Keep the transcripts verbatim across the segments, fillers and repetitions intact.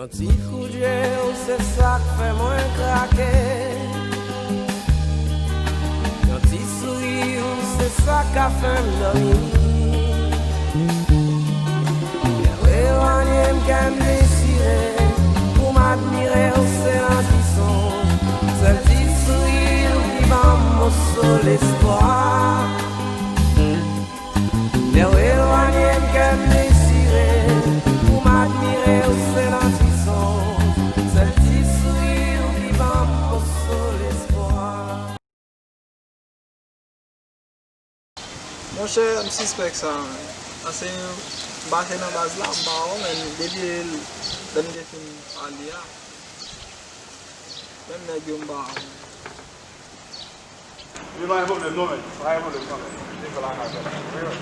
Yon ti kout je w, se sa k fè mwen krake. Yon ti souri w, se sa k ka fè m dòmi. Lè w elwanye m, kè m desire. Pou m admire w, se lanti sonj. Sèl ti souri w ki ban m moso lespwa. Lè w elwanye m, kè m desire. Pou m admire w, se lanti sonj. Sèl ti souri w ki ban m moso lespwa. Monchè, m sispèk sa, men. Paske m pase nan baz la, m pa wè, men depi lè m te fin pale a, menm nèg yo m pa wè. Wi, pa gen pwoblèm non, men. Pa gen pwoblèm non, men. Devan lakay la. Wi, wi.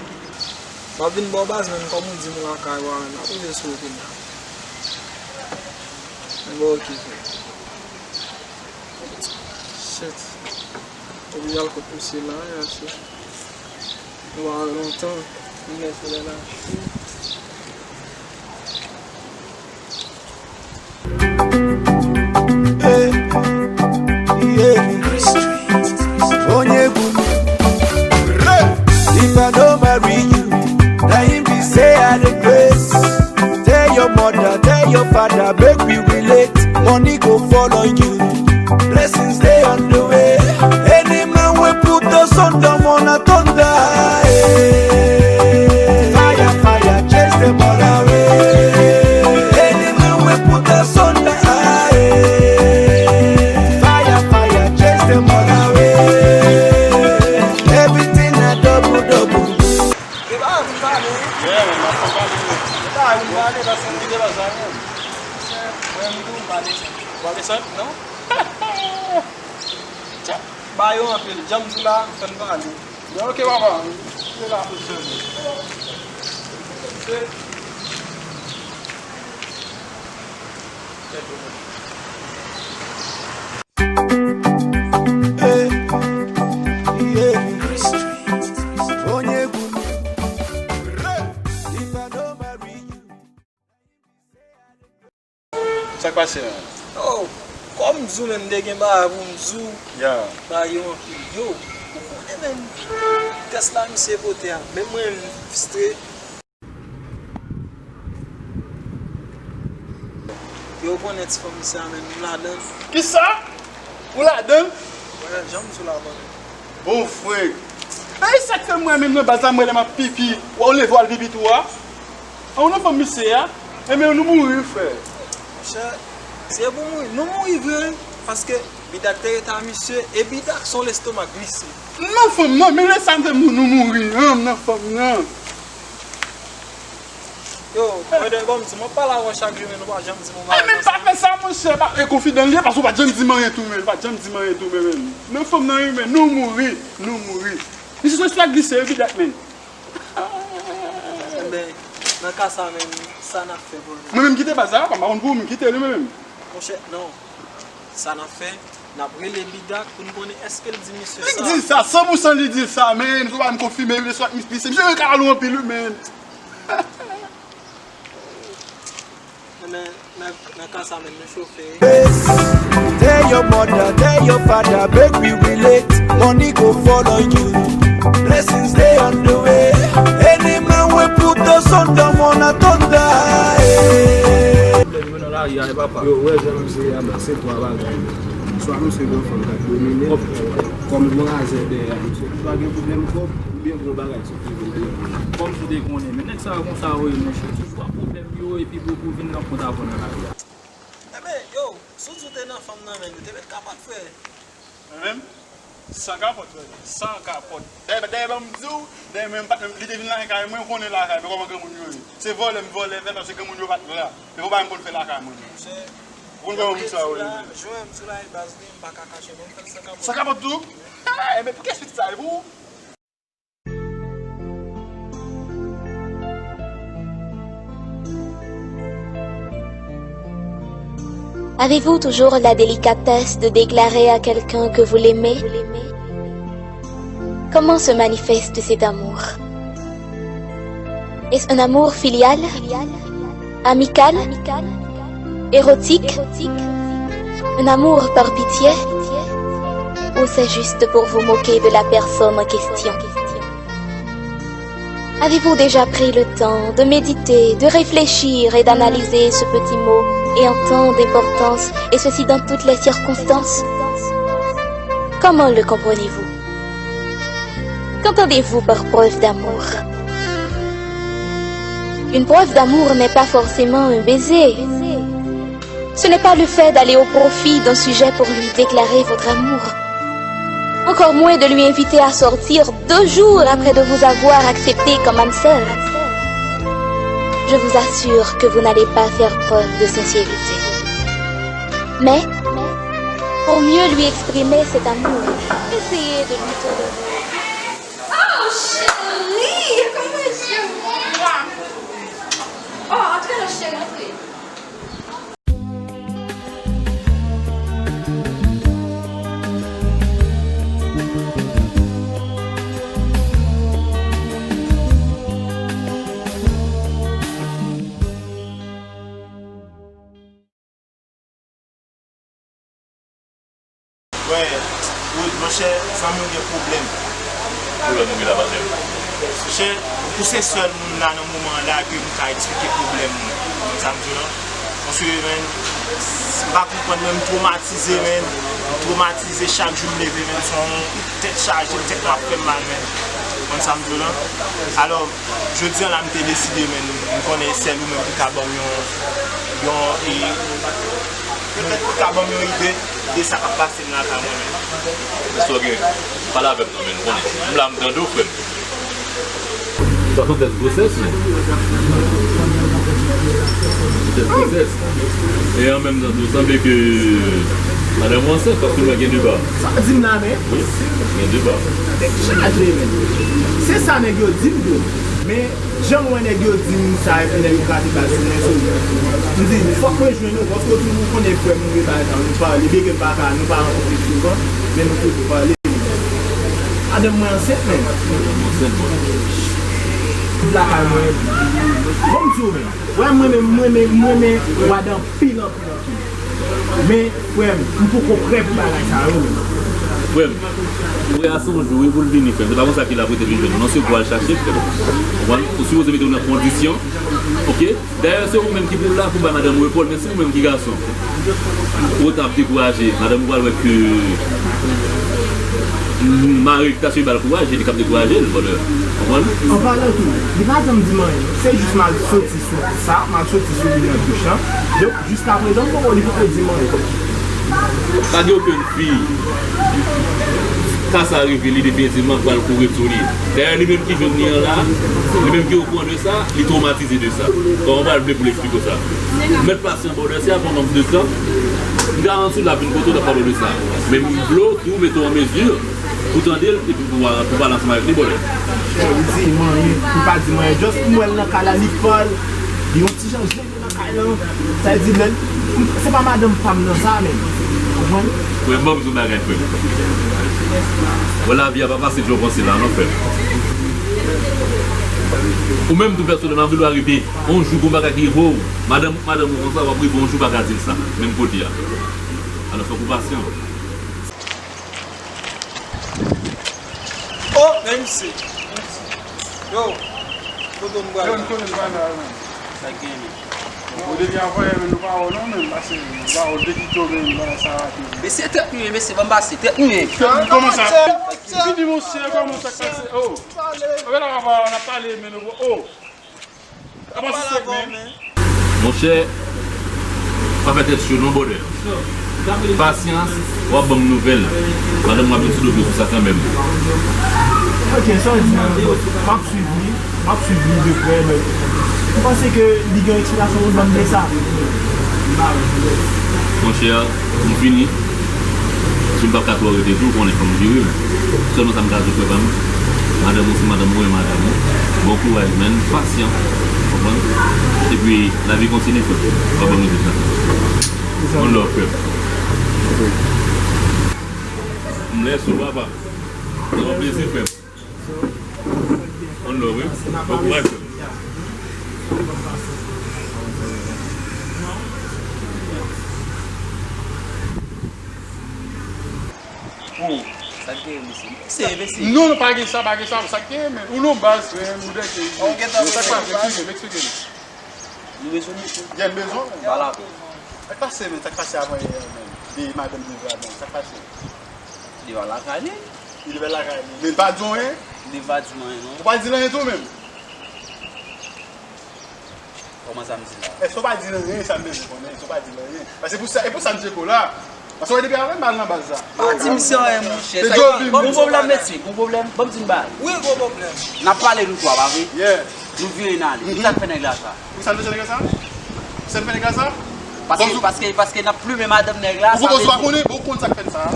M ap vin bò baz, men kòm ou di m lakay ou a, men m ap rive sou ou kounya. Men bon, oke, frè. Shit. Oblije al kot misye la, wi, mesye. Nou pa wè lontan. Vin lè solèy la cho. Hey, yeah. Onye gun. If I don't marry you, na him be say I dey craze. Tell your mother, tell your father, make we relate. Money go follow you. Blessings dey on the way. Any man wey put us under, wanna thunder. Eh. Fire, fire, chase them all away. Any man wey put us under. Eh. Fire, fire, chase them all away. Everything na double, double. Yo, ba, vin pale, wi. Yeah, man, m ap pale. Yo, ba, vin pale, paske m kite baz la, menm. Mwen, m tou, m pa desann. Ou pa desann? Non. Ba yo anpil. Jan m di w la, fè n pale. Yo, oke, papa. M kite la pou sèl. Hey, yeah. Onye gun. If I don't marry you. Sa k pase, man? Oh, kòm m di w, men m te gen bagay pou m di w. Ya. Bagay yo anpil. Yo, ou konnen, men, tès la misye pote a, men mwen, m fristre. Yo konnen ti fanmi sa, men nou ladan. Kisa? Ou ladan? Wè, jan m di w la, mwen. Bon, frè. E sa k fè mwen menm nan baz la, mwen lè m ap pipi, w ap leve w al pipi tou a? An, ou nan fanm misye a? Enben, nou mouri, frè. Monchè, se pou mouri. Nou mouri vre, paske Bidak te rete a misye, e Bidak se yon lestomak glise. Nan fanm nan, men lè sa m fè nou, nou mouri, an, nan fanm nan. Yo, brother, bon, m di, mwen pale avè w chak jou, men nou pa janm di m yon bagay konsa. Enben, pa fè sa, monchè, pa, e konfidan l ye, paske w pa janm di m anyen tou, men, pa janm di m anyen tou, men, men. Nan fanm nan, wi, men, nou mouri, nou mouri. Misye se swa glise, wi, Bidak, men. Enben, nan ka sa, men, sa n ap fè, brother? Mwen menm kite baz la, pa m pa konn pou ou, m kite li, mwen menm. Monchè, non. Sa n ap fè, n ap rele Bidak pou n konnen èske l di misye sa. Li di sa, san pou san li di sa, men, sou pa m konfime, li sot misye, misye rele kalou anpil, wi, men. Nan, nan, nan ka sa menm, nou chofe. Tell your mother, tell your father, make we relate. Money go follow you. Blessings dey on the way. Any man wey put us under, wanna thunder. Eh. Pwoblèm yo nan lari a, e papa. Yo, wè jan misye a, se twa bagay. Swa misye gen fanm k ap domine, kòm gwo razè dèyè a, misye pa gen pwoblèm kòb, oubyen gwo bagay. Kòmsi w te konnen, men nèg sa yo konsa yo ye, monchè. Toujou ap pwoblèm yo, epi pou, pou vin nan kont avè w nan lavi a. Enben, yo, si w di w te nan fanm nan, men, ou te mèt kapab, frè. Mwen menm, san kapòt, frè, san kapòt. Dayè, dayè, ban m di w, dayè, mwen, m pa t menm, li te vin lakay mwen, ou konnen lakay mwen, kòman granmoun yo ye. Se vòlè m vòlè, frè, paske granmoun yo pa t la. Se pou bagay m konn fè lakay mwen, men. Monchè, ou konn kòman moun sa yo ye. Jan m di w la, e baz li, m pa ka kache non, m fè l san kapòt. San kapòt tou? Enben, pou kiyès pitit sa ye, pou ou? Avez-vous toujours la délicatesse de déclarer à quelqu'un que vous l'aimez ? Comment se manifeste cet amour ? Est-ce un amour filial ? Amical ? Érotique ? Un amour par pitié ? Ou c'est juste pour vous moquer de la personne en question ? Avez-vous déjà pris le temps de méditer, de réfléchir et d'analyser ce petit mot ayant tant d'importance, et ceci dans toutes les circonstances ? Comment le comprenez-vous ? Qu'entendez-vous par preuve d'amour ? Une preuve d'amour n'est pas forcément un baiser. Ce n'est pas le fait d'aller au profit d'un sujet pour lui déclarer votre amour. Encore moins de lui inviter à sortir deux jours après de vous avoir accepté comme âme sœur. Je vous assure que vous n'allez pas faire preuve de sincérité. Mais, pour mieux lui exprimer cet amour, essayez de lui donner. Oh, chérie, comment je vois. Oh, entre nos chérie, entrez. Wè, Wood, monchè, zanmi w gen pwoblèm. Pwoblèm ou gen la, patnè m? Monchè, ou se sèl moun la nan moman an la ke m ka eksplike pwoblèm mwen. Sa m di w lan? Paske, men, m pa konprann, men, m twomatize, men. M twomatize, chak jou m leve, men, se yon tèt chaje, tèt m ap fè m mal, men. Konn sa m di w lan? Alò, jodi an la, m te deside, men, m konnen e sèl ou menm ki ka ban m yon, yon, e, petèt ki ka ban m yon ide de sa k ap pase m lakay mwen menm. Kisa w gen? Pale avè m non, men, m konnen. M la, m tande w, frè m. Sa se yon tès gwosès, men. Tès gwosès. E an menm tan tou, sanble ke madanm ou ansent, paske m wè gen de ba. Sa w di m la, men? Wi, gen de ba. Tèt chaje, men. Se sa nèg yo di m tou. Men, jan m wè nèg yo di m sa, epi nèg yo krate bal sou mwen, so, m di, fòk mwen jwenn ou, paske w toujou konnen frè m, nou gen bagay sa, nou pale, byenke m pa ka, nou pa rankontre souvan, men nou toujou pale. Madanm mwen ansent, men. Madanm ansent, mwen. Tout lakay mwen. Bon, m di w, men. Wè, mwen menm, mwen menm, mwen menm, wad anpil, anpil, anpil. Men, frè m, m poko prè pou bagay sa yo, men. Frè m, frè a se yon jou, wi, pou l vini, frè m. Se pa konsa ke l ap rete vin jwenn ou. Non, se pou al chache, frè m. Konprann? Ou sipoze mete w nan kondisyon, oke? Dayè, se ou menm ki pou la pou bay madanm ou epòl, men se ou menm ki gason. Ou t ap dekouraje, madanm ou pral wè ke mari li ta sou bal kouraj, e li k ap dekouraje l, brother. Konprann? An palan tou, li pa janm di m anyen. Se jis m al soti sou sa, m al soti sou li nan douch lan. Donk, jiskaprezan, m poko, li poko di m anyen. Pa gen okenn fi, ka sa rive, li definitivman pral kouri sou li. Dayè, li menm ki jwenn li an la, li menm ki okouran de sa, li twomatize de sa. Kòman w pral vle pou l eksplike w sa? Mèt pasyan, brother, se avan nonm de tan. M garanti w l ap vin kote w, l ap pale w de sa. Men m vle w tou mete w an mezi pou tande l epi pou, pou pale ansanm avèk li, brother. Li di m anyen, li pa di m anyen. Just m wè l nan kay la, li pale. Li yon ti jan jene nan kay la. Sa vle di, lè l, se pa madanm pa m nan sa, men. Konprann? Frè m, ban m di w bagay, frè m. Bon, lavi a pa fasil jan w panse la, non, frè m. Ou menm tou pèsonèlman, anvi w arive yon jou gon bagay ki rive w, madanm, madanm ou konsa, w ap rive yon jou pa ka di l sa, menm kote a. Alò, fòk ou pasyan. Oh, men misye. Yo, kote m pral la? Yo, m konnen m pral la, men. Sa k gen, men? Bon, depi avan yè, men nou pa wè w non, men, pase, nou pa wè w depi to, men, bagay sa rapid. Mesye, tèt nou ye, mesye, ban m pase, tèt nou ye. Tèt nou, kòman sa? Vini, monchè, kòman sa k pase? Oh. Pale. Anben la, papa, n ap pale, men nou, oh. Apa se sèk, men. Monchè, pa fè tèt cho non, brother. Pasyans, w ap ban m nouvèl. Madanm ou ap vin sou do pye sou sa kanmenm. Ok, sa w di, m ap swiv li, m ap swiv li de prè, men m panse ke li gen yon eksplikasyon pou l ban m de sa. Monchè, m fini. Si m p ap ka twò rete tou, ou konnen fò m jere l. Sèlman sa m ka di w, frè pa m, madanm ou se madanm ou, e madanm ou. Bon kouraj, man. Pasyan. Konprann? Epi, lavi kontinye, frè m. W ap ban m rezilta. One love, frè m. M lève sou papa. Se yon plezi, frè m. One love, wi. Bon kouraj, frè m. Sa k genyen, mesye? Mesye, mesye. Non, non, pa gen sa, pa gen sa. Sa k genyen, men? Ou non baz, men, ou dèke. Sa k pase? Eksplike m, eksplike m. Nou bezwen misye. Gen bezwen? Bala. Sa k pase, men? Sa k pase avan yè, men? De madanm de vre, men. Sa k pase? Li pa lakay li. Li pa lakay li. Men pa di anyen? Li pa di anyen, non. Ou pa di l anyen tou, menm? Kòman sa m di la? Èske w pa di l anyen, sa m bezwen konnen, èske w pa di l anyen? Paske pou sa, e pou sa m tcheke w la. Paske w wè depi avan m al nan baz la. Pa di misye anyen, monchè. Bon pwoblèm, mesye, bon pwoblèm. Ban m di n bagay. Wi, gwo pwoblèm. N ap pale nou twa, pa vre? Yeah. Nou vire n ale. Sa k fè nèg la sa? Pou sa m bezwen nèg la sa? Sa m fè nèg la sa? Paske, paske, paske n ap plimen madanm nèg la, sa vle di. Ou pa konnen, bon, ou konn sa k fè n sa.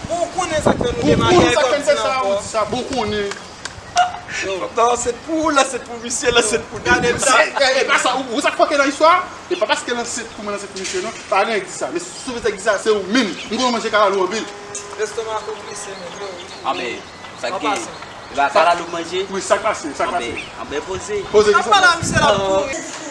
Bon, ou konnen sa k fè nou demarye, kòm di sa, ou di sa, bon, ou konnen. Yo, w ap ta ansent pou ou, l ansent pou misye, l ansent pou de moun. E, e, e pa sa, ou, ou sa k fòkè nan istwa? E pa paske l ansent pou mwen, l ansent pou misye, non. Pa gen nèg di sa. Men si w vle di sa, se ou menm. M konn manje kalalou anpil. Lestomak ou glise, men, bro. Anben, sa k gen? E pa kalalou manje? Wi, sa k pase, sa k pase. Anben, anben, poze. Poze, ki sa k pase?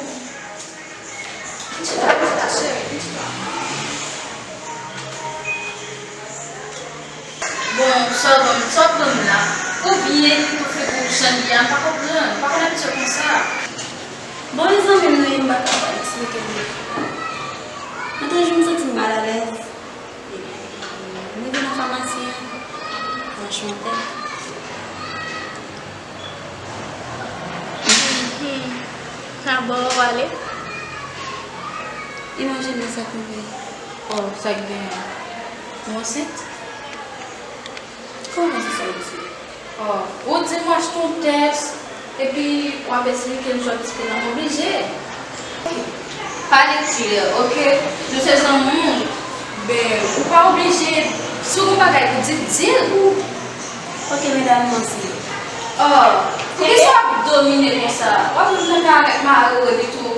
Bon, sa w ban m, sa w ban m la? Oubyen li tou fè pou jan li a, m pa konprann, m pa konn abitye konsa. Bon, mezanmi, m nan, m pa ka eksplike nou. Mwen toujou m santi m malalèz. Epi, m rive nan famasi an, franchman, tèt. Sa bò w ale? Imajine sa k rive. Oh, sa k genyen? Ou ansent? Kòman se sa w di? Oh, ou di m achte yon tèks, epi w ap esplike m sou atis ke nan oblije. Pale klè, oke? Nou se zanmi w, ben, ou pa oblije, si w gen bagay pou di, di l. Oke, medam, mèsi. Oh, poukisa w ap domine konsa? W ap viv nan kay avèk mari w, epi tou,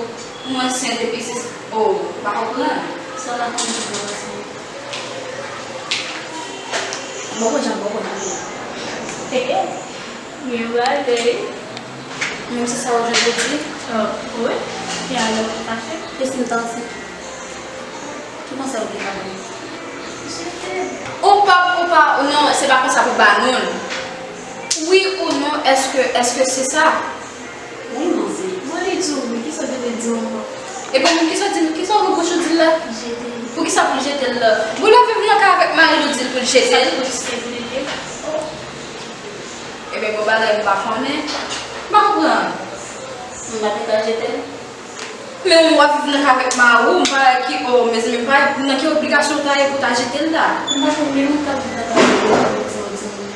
ou ansent, epi se, oh, m pa konprann. Sa w t ap konn di pou w ansent? Bon, bon, jan bon, bon, bon. Gen bagay. Menm si sa w jwenn pou di? Oh, wi. E alò, ou fache? E si m t ansent? Ki konsèy ou te ka ban m? Ou pa, ou pa, non, se pa konsa pou ba nou l. Wi ou non, èske, èske se sa? Wi, manzè. Bon, li di w wi, kisa w te vle di ankò? Ebyen, kisa w di, kisa w nan bouch ou di l la? Jete l. Poukisa pou l jete l la? Bon, l ap viv nan kay avèk mari l, ou di l pou l jete l? Sa te pou l jete l? Ebyen, bon bagay, m pa konnen. M pa konprann. M pa te ka jete l? Men w ap viv nan kay avèk mari w, m pa wè ki, oh, mezanmi, m pa wè nan ki obligasyon w ta ye pou w ta jete l la. M pa konn menm ou t ap viv nan kay avèk mari w, sa w di m.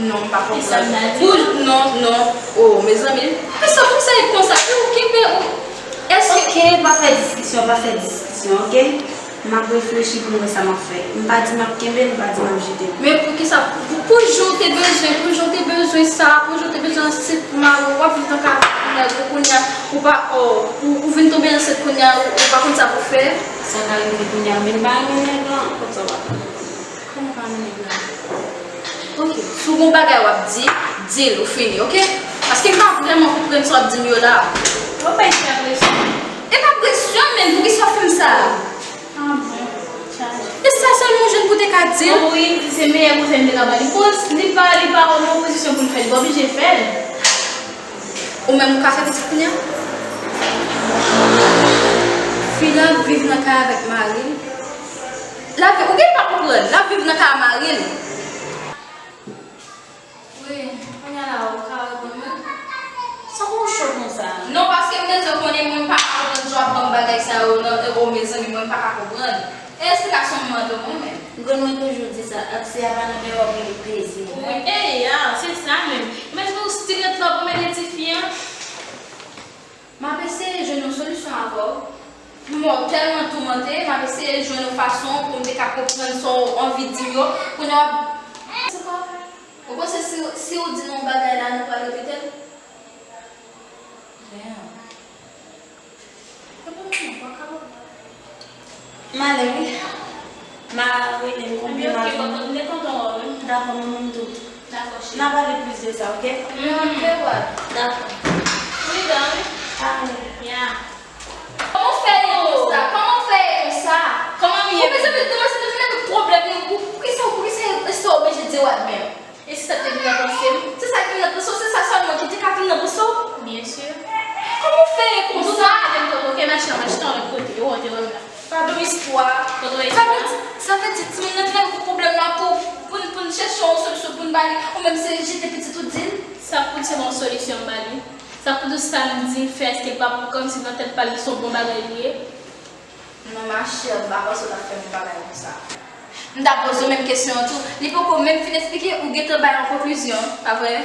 Non, m pa konprann. Pou, non, non. Oh, mezanmi, poukisa, poukisa e konsa? Pou kenbe ou, èske... Oke, pa fè diskisyon, pa fè diskisyon, oke? M ap reflechi pou m wè sa m ap fè. M pa di m ap kenbe l, m pa di m ap jete l. Men poukisa, pou, pou jan w te bezwen, pou jan w te bezwen sa, pou jan w te bezwen ansent pou mari w, w ap viv nan kay avèk yon nèg, ou kounye a, ou pa, oh, ou, ou vin tonbe ansent kounye a, ou, ou pa konn sa pou w fè? Sa ka rive kounye a, men m pa renmen nèg lan, kot sa w pa konn. Kòman w pa renmen nèg lan? Oke, si w gen yon bagay w ap di, di l, ou fini, oke? Paske m pa vrèman konprann sa w ap di m yo la. Ou pa fè presyon. E pa presyon, men poukisa w fè m sa? Ah bon, chaje. E sa sèlman w jwenn pou w te ka di l? Oh wi, se meyè konsèy m te ka ba li. Koz li pa, li pa nan pozisyon pou l fè l, li pa oblije fè l. Ou menm ou ka fè pitit kounye a? Fi la ap viv nan kay avèk mari l. L ap, ou gen pa konprann, l ap viv nan kay a mari l. Wi, kounye a la, ou ka reponn mwen? Sa fè w cho konsa? Non, paske m bezwen konnen, mwen m pa ka konprann jan w ap ban m bagay sa yo, non, o, mezanmi, mwen m pa ka konprann. E esplikasyon m mande w mwen menm. Grann mwen toujou di sa, akse a pa nan men w ap rele plezi. Wi, e ya, se sa menm. Imajine w stil ret la w pwomennen tifi an. M ap eseye jwenn yon solisyon avè w. Mwen tèlman toumante, m ap eseye jwenn yon fason pou m te ka konprann sa w anvi di m yo. Kounye a w ap, se kwa? Ou panse si, si w di nou yon bagay la, nou pral repete l? Damn. E bon, non, pa ka. M ale wi. M a rele w konbyen m a vini. Ebyen, oke, m te kontan wè w wi. Dakò, mwen menm tou. Dakò, cheri. N a pale plis de sa, oke? Mm, oke, wè. Dakò. Pridan wi. Ale. Ya. Kòman w fè ye konsa? Kòman w fè ye konsa? Kòman m ye? Ou bezwen vin kòmanse vin avèk pwoblèm yo. Pou, poukisa, poukisa e sa Padon istwa. Padon istwa. Sa vle di, sa vle di timoun nan te nan gwo pwoblèm la pou, pou n, pou n chèche yon solisyon pou n ba li, ou menm se jete pitit ou di l? Sa k pou se yon solisyon m ba li? Sa k pou sa m di l fè, èske l pa pou kòmsi nan tèt pa l li se yon bon bagay li ye? Non, ma chère, m pa panse w t ap fè m yon bagay konsa. M t ap poze w menm kesyon an tou. Li poko menm fin eksplike, ou gentan bay yon konklizyon, pa vre?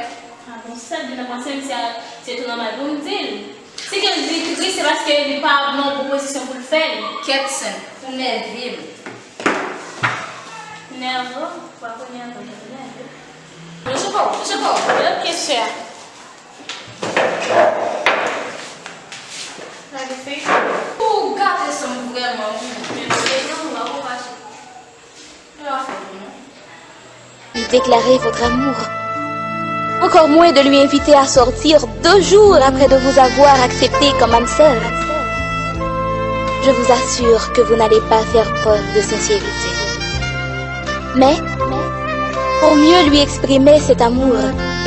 A bon, si sa t vin nan panse m, se, se tou nòmal pou m di l. Si ke l di tris, se paske li pa nan yon bon pozisyon pou l fè l. Kèt sen, ou nève m. Nève w? Ou pa konn nève w, nève w. Touche kò w, touche kò w. Ok, sè. Gade feyton. Ou gate san m vrèman, wi. Men feyton, ou pa pou fache. Yo a fè pou nou. Lui déclarer votre amour. Encore moins de lui inviter à sortir deux jours après de vous avoir accepté comme âme sœur. Je vous assure que vous n'allez pas faire preuve de sincérité. Mais, pour mieux lui exprimer cet amour,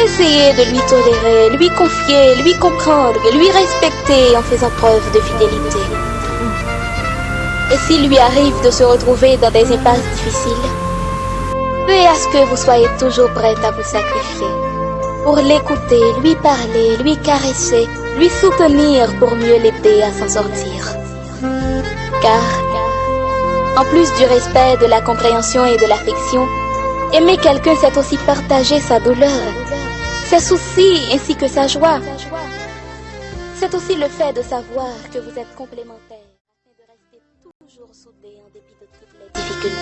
essayez de lui tolérer, lui confier, lui comprendre, lui respecter en faisant preuve de fidélité. Et s'il lui arrive de se retrouver dans des impasses difficiles, veillez à ce que vous soyez toujours prête à vous sacrifier pour l'écouter, lui parler, lui caresser, lui soutenir pour mieux l'aider à s'en sortir. Car, en plus du respect, de la compréhension et de l'affection, aimer quelqu'un, c'est aussi partager sa douleur, ses soucis ainsi que sa joie. C'est aussi le fait de savoir que vous êtes complémentaires afin de rester toujours soudés en dépit de toutes les difficultés.